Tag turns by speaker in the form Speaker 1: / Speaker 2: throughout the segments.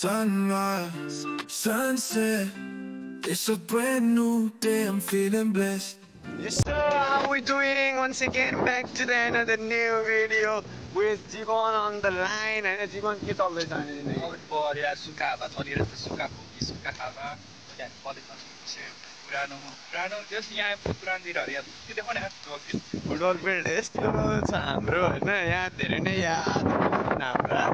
Speaker 1: Sunrise, sunset, it's a brand new day, I'm feeling blessed.
Speaker 2: Yes sir, how we doing? Once again back to another new video with Jivon on the line. And Jivon के चल्दैछ नि?
Speaker 3: बढिया सुक्खा हावा चलिरहेछ सुक्खा खोकी सुक्खा हावा यहाँ कलेज पुरानो जस यहाँ पुरानतिर यहाँ त्यो देखाउने
Speaker 2: फुटबल फिल्ड यस्तो छ हाम्रो होइन यहाँ धेरै नै याद हाम्रा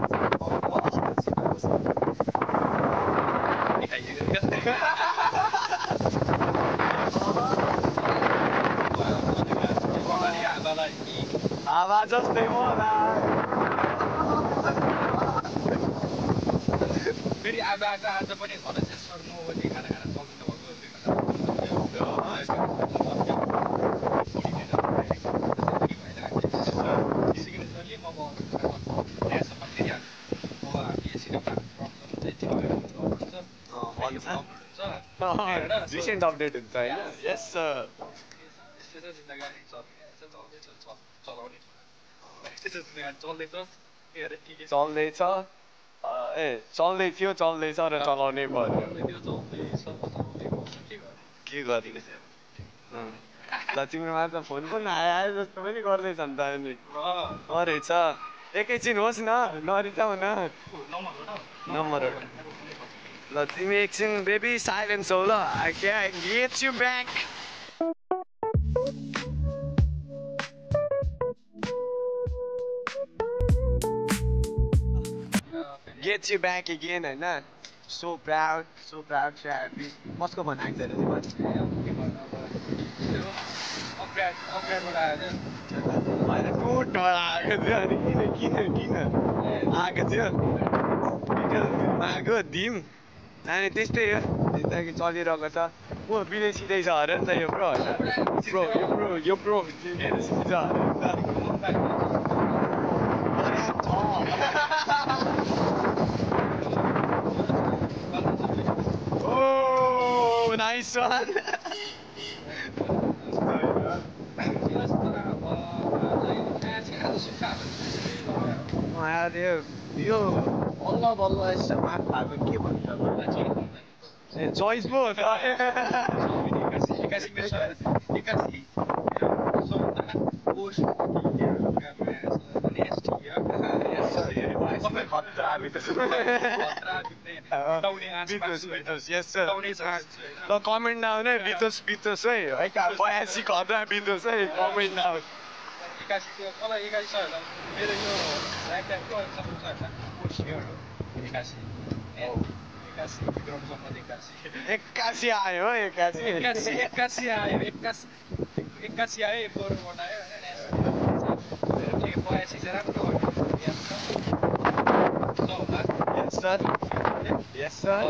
Speaker 2: हावा जस्तै होला
Speaker 3: फेरि आज पनि घर सर्नु ओर्ने खाना चल्दैन
Speaker 2: रिसेन्ट अपडेट हुन्छ होइन यस सर चल्दैछ ए चल्दै थियो चल्दैछ र चलाउनै पर्यो के गर्ने ल तिम्रोमा त फोन पनि आयो जस्तो पनि गर्दैछ नि त अनि रहेछ एकैछिन होस् न नरिसाउ न नम्बर ल तिमी एकछिन बेबी साइलेन्स हो ल I get you back Get you back again, and so proud, happy. What's going on there? अनि त्यस्तै हो जिन्दगी चलिरहेको छ ऊ विदेशी छ अरे नि त यो प्रो यो प्रो विदेशी छ अरे Oh, nice one. यो बल्ल बल्ल यसो माथाको के भन्छ चोइस पो हो त Yes sir. The comment down है बितोस है 82 खतरा बितोस है comment down. एक्कासी आयो एक्कासी आयो बरु बनायो Yes sir.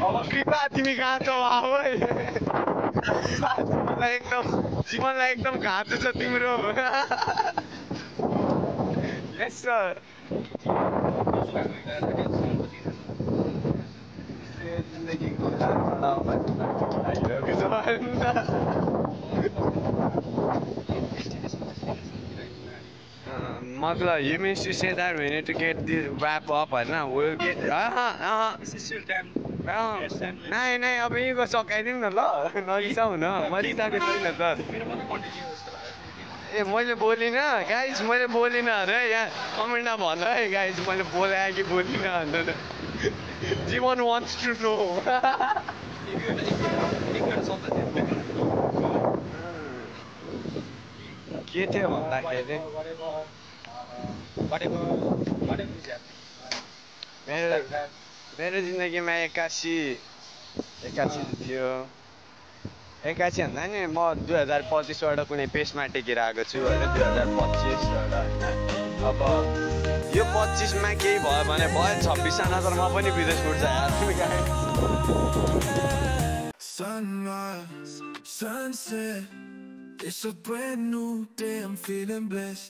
Speaker 2: अब कृपा तिमी कहाँ छौ आऊ है जीवनलाई एकदम घाँचो छ तिम्रो Yes sir. Magla, you mean to say that we need to get this wrap up and now we'll get
Speaker 3: This is still time.
Speaker 2: नै अब यहीँको सकाइदिउँ न ल नरिसाउ न मरिसाएको छैन त ए मैले बोलिनँ गाइज मैले बोलिनँ अरे यहाँ कमेन्टमा भन है गाइज मैले बोलाएँ कि बोलिनँ भनेर जीवन वान्ट्स टु नो के थियो भन्दाखेरि मेरो जिन्दगीमा एक्कासी थियो एक्कासी भन्दा नि म 2025बाट कुनै पेसमा टेकेर आएको छु होइन 2025बाट अब यो 25मा केही भयो भने भयो 26 नजरमा पनि विदेश फुट्छ
Speaker 1: Sunrise, sunset, it's a brand new day, I'm feeling blessed.